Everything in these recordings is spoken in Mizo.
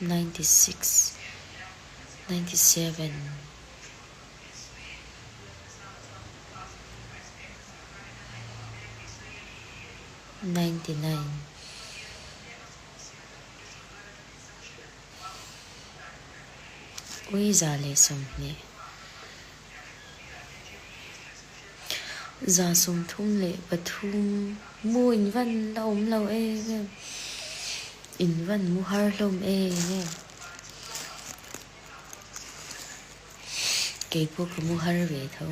96, 97. 99. Ui 120. 133 Mu in van la awm lo em em. In van mu har hlawm em em. Kei pawh ka mu har ve tho.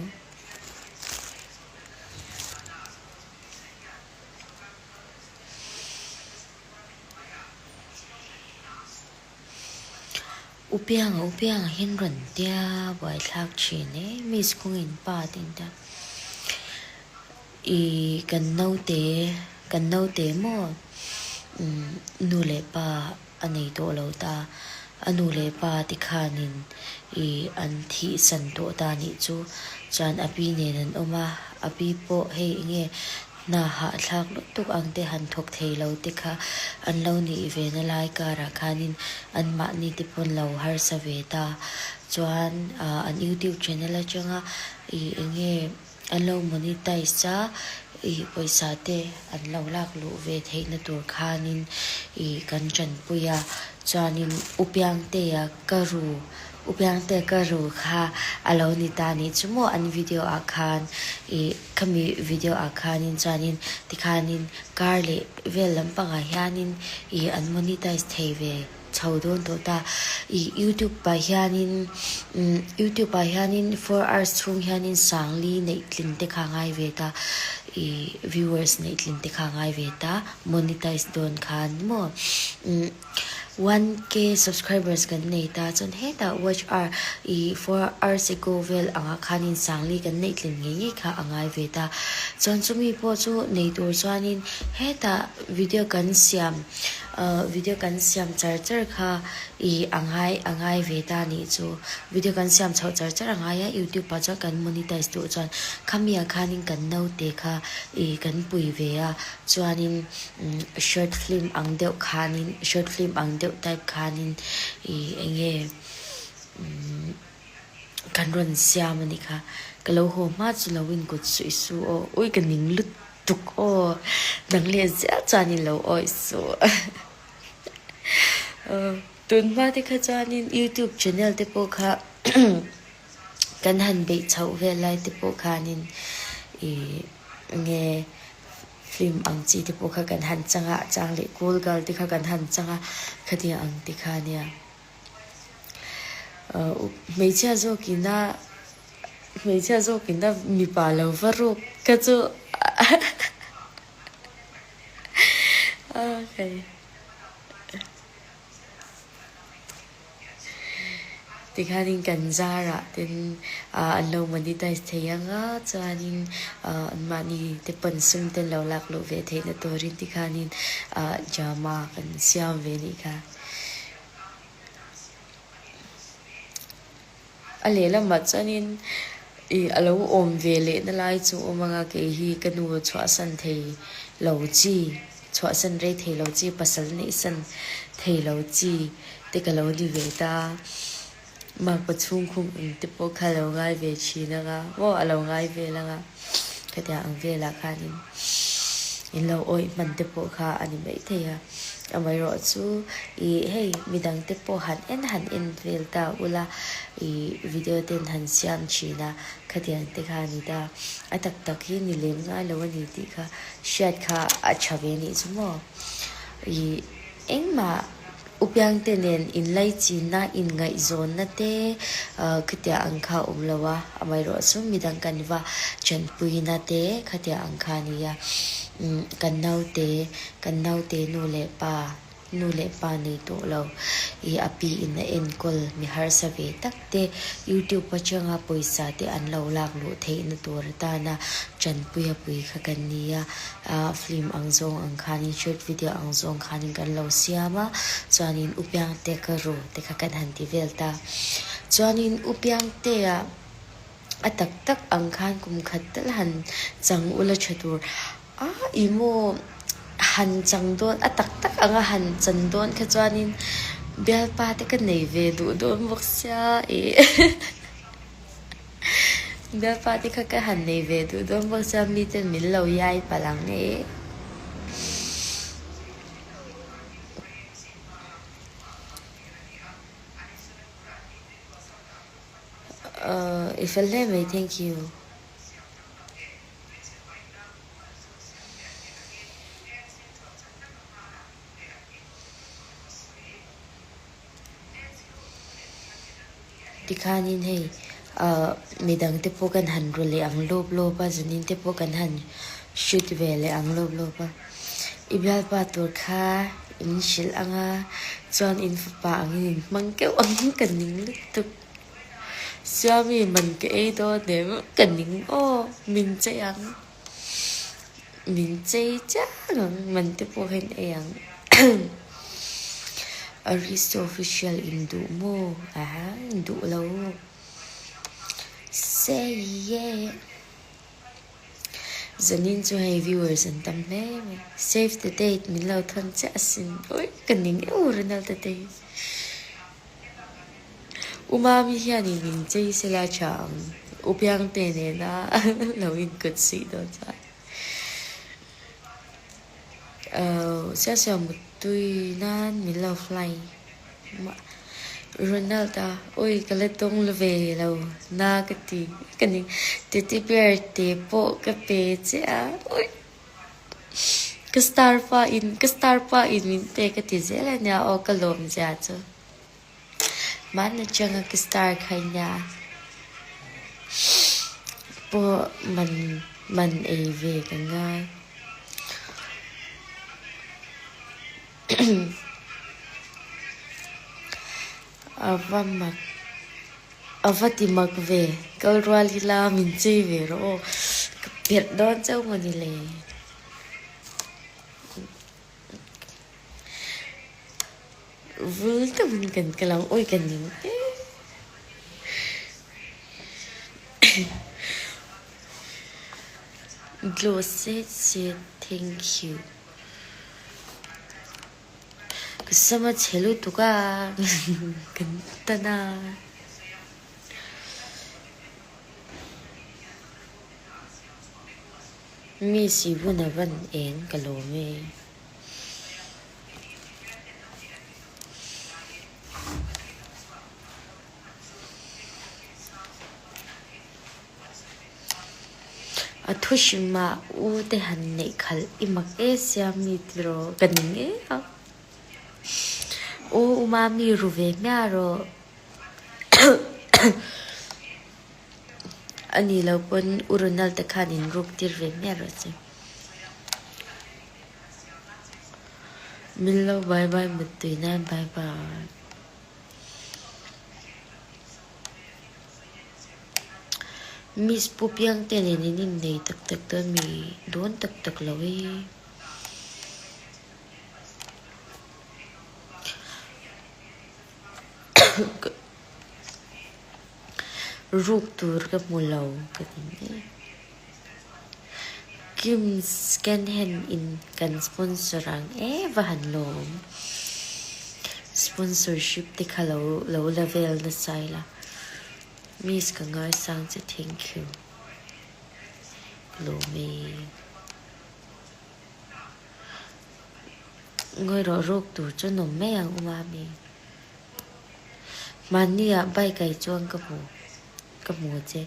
U Pianga U Pianga hian rawn tia buaithlak thin e Miss Kungin pa te in tia ih kan naute kan naute maw umm nu leh pa a nei tawh lo ta a nu leh pa te khanin ih an thih san tawh ta nih chu chuan a pi nen an awm a a pi pawh hei enge Hna hahthlak lutuk ang te han thawk thei lo te kha an lo nih ve na lai karah khanin anmahni te pawn lo harsa ve ta. Chuan an youtube channel atanga ih eng nge an lo monetize a ih pawisa te an lo lak luh ve theihna tur khanin ih kan tanpui a. Chuanin U Piangtea ka ru U Piangtea ka ru kha a lo ni ta nih chu maw an video ah khan ih Khami video ah khanin chuanin tikhanin car leh vel lampangah hianin ih an monetize thei ve chho dawn tawh ta. Ih youtube ah hianin umm youtube ah hianin 4 hours chhung hianin sangli neih tling te kha a ngai ve ta ih viewers neih tling te kha a ngai ve ta monetize dawn khan maw umm. 1K subscribers kan nei ta chuan hetah watch hour ih 4 hours ago vel angah khanin sangli kan neih tlin ngei ngei kha a ngai ve ta. Chuan chumi pawh chu nei tur chuanin hetah video kan siam ah video kan siam char char kha ih a ngai a ngai ve ta nih chu. Video kan siam chhoh char char a ngai a youtube ah chuan kan monetize duh chuan khami ah khanin kan naute kha ih kan pui ve a chuanin Short film ang deuh khanin short film ang deuh type khanin ih eng nge kan rawn siam a nih kha. Ka lo haw hma chu lo in kut suih suh aw ui ka ning lutuk aw dang leh zel chuan in lo awih suh tun hma te kha chuanin youtube channel te pawh kha kan han beih chhoh vel lai te pawh khanin ih eng nge. Film ang chi te pawh kha kan han chang a, chang leh cool girl te kha kan han chang a, khatiang ang te kha nia. Hmeichhia zawkina hmeichhia zawkina mipa lo va ruk kha chu okay. Tikhanin kan zarah ten an lo monetize thei ang a, chuanin anmahni te pawn sum te an lo lak luh ve theihna turin tikhanin drama kan siam ve nih kha. A lehlamah chuanin ih a lo awm ve lehna lai chu awm anga kei hi ka nu chhuahsan thei lo chi, chhuahsan rei thei lo chi, pasal neihsan thei lo chi te ka lo ni ve ta. Makpa chhungkhung eng te pawh kha a lo ngai ve thin anga maw a lo ngai vel anga khatiang ang velah khanin in lo awih hman te pawh kha a ni maithei a. Amaherawh chu ih hei midang te pawh han en han en vel ta ula ih video ten han siam thin a khatiang te kha a ni ta. A tak tak hi ni lem ngai lo a ni tih kha hriat kha a tha ve nih chu maw. Ih engmah Upiangte nen inlaichinna, inngaihzawnna te khatiang ang kha a awm lo a, amaherawh chu midang kan va chanpuina te khatiang ang kha a ni a. Kan naute, kan naute nu leh pa, nu leh pa nei tawh lo ih a pi in a enkawl mi harsa ve tak te YouTube atanga pawisa te an lo lak luh theihna tur atana chanpuia pui kha kan ni a. Film ang zawng ang khanin short video ang zawng khanin kan lo siam a, chuanin U Piangte ka ru te kha kan han ti vel ta. Chuanin U Piangtea a tak tak ang khan kum khat tal han chang ula tha tur a ih maw han chang dawn a tak tak anga han chan dawn kha chuanin. Bialpa te ka nei ve duh dawn bawk sia ih Bialpa te kha ka han nei ve duh dawn bawk sia miten min lo iai palh ang e. I fel hle mai thank you. Tikhanin hei ah midang te pawh kan han ru leh ang lawp lawp a zanin te pawh kan han shoot ve leh ang lawp lawp a i bialpa tur kha in hrilh ang a chuan in fapa angin in hmang keuh ang ka ning lutuk Siami man ka ei dawn em ka ning aw min chei ang. Min chei chiang ang man te pawh hian ei ang Aristo official in duh maw aha in duh lo say yeah Zanin chu hei viewers an tam hle mai save the date min lo thawn chiah asin ui ka ning eu Ronaldo te hi. U Mami hianin min chei sela tha ang, U Piangte nena lo inkut suih dawn chuan. Siasia muttui nan min lo fly Ronald a ui ka la tawng la ve lo na ka ti ka ni teddy bear te pawh ka pe che a ui. Ka star pa in ka star pa in min pe ka ti zel a nia aw ka lawm zia chu. Mahni atanga ka star kha i nia pawh man man ei ve ka ngai. A va mak a va ti mak ve kal rual ila min chei ve rawh aw ka perh dawn chauh maw ni le. Vul deuhin kan kal ang awi ka ning e. Glow set set thank you. Ka sama chhe lutuk a kan tan a. Miss i hun a van eng ka lawm e. A thu hrimah u te han neih khalh i mak e sia mi tiraw ka ning e a. U u mami ru ve hmiah rawh. A ni lo pawn u Ronald te khan in ruk tir ve hmiah rawh che. Min lo bye bye muttui nan bye bye. Miss Pu Piangte nen in innei tak tak dawn mi dawn tak tak lo e. Ruk tur ka hmu lo ka ti mai. Kim scan hand in kan sponsor ang e va han lawm. Sponsorship te kha lo lo la vel nasa ila. Miss ka ngaisang che thank you. Ka lawm e. Ngawi rawh ruk tur chu nawm mai ang u mami. Hmanni ah bike ai chuan ka hmu ka hmu che.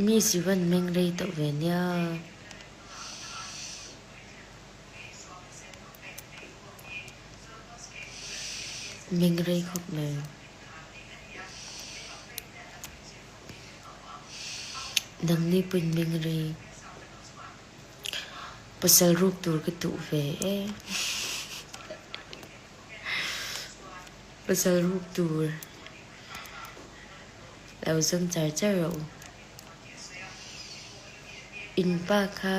Mi Sivan meng rei tawh ve nia. Meng rei khawp mai. Nangni pawhin meng rei. Pasal ruk tur ka duh ve e. Pasal ruk tur lo zawng char char rawh u. In pa kha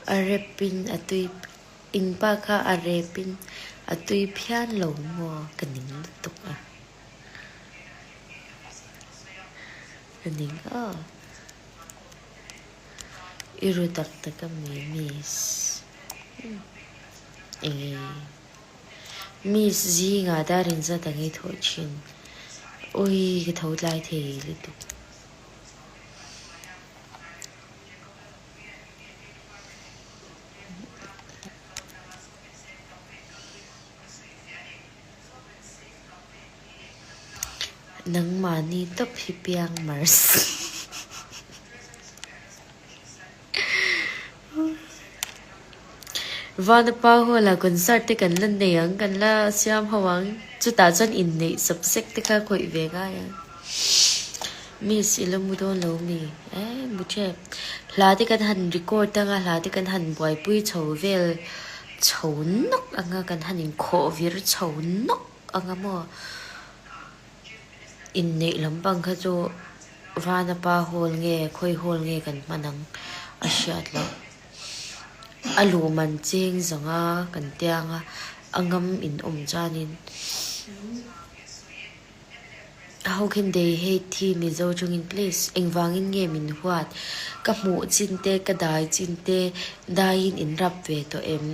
a rep in a tui in pa kha a rep in a tui phian lo maw ka ning lutuk a. Ka ning a. I ru tak tak a mi miss. Enge miss zingah dar inzat ang i thawh thin. Ui ka tho tlai thei lutuk. Nangmahni tawp hi piang mars. Vanapa hall ah concert te kan la nei ang, kan la siam ho ang. Chutah chuan inneih subject te kha khawih ve ngai ang. Miss i la mu dawn lo mi? Eh mu tep. Hla te kan han record ang a, hla te kan han buaipui chho vel chho nawk ang a, kan han inkhawh vir chho nawk ang a maw? Inneih lampang kha chu Vanapa hall nge khawi hall nge kan hman ang a hriat loh. A luh man cheng zanga kan tiang a, a ngam in awm chuanin How can they hate thi Mizo chungin please engvangin nge min huat ka hmuh chin te ka dai chin te daiin in rap ve tawh em?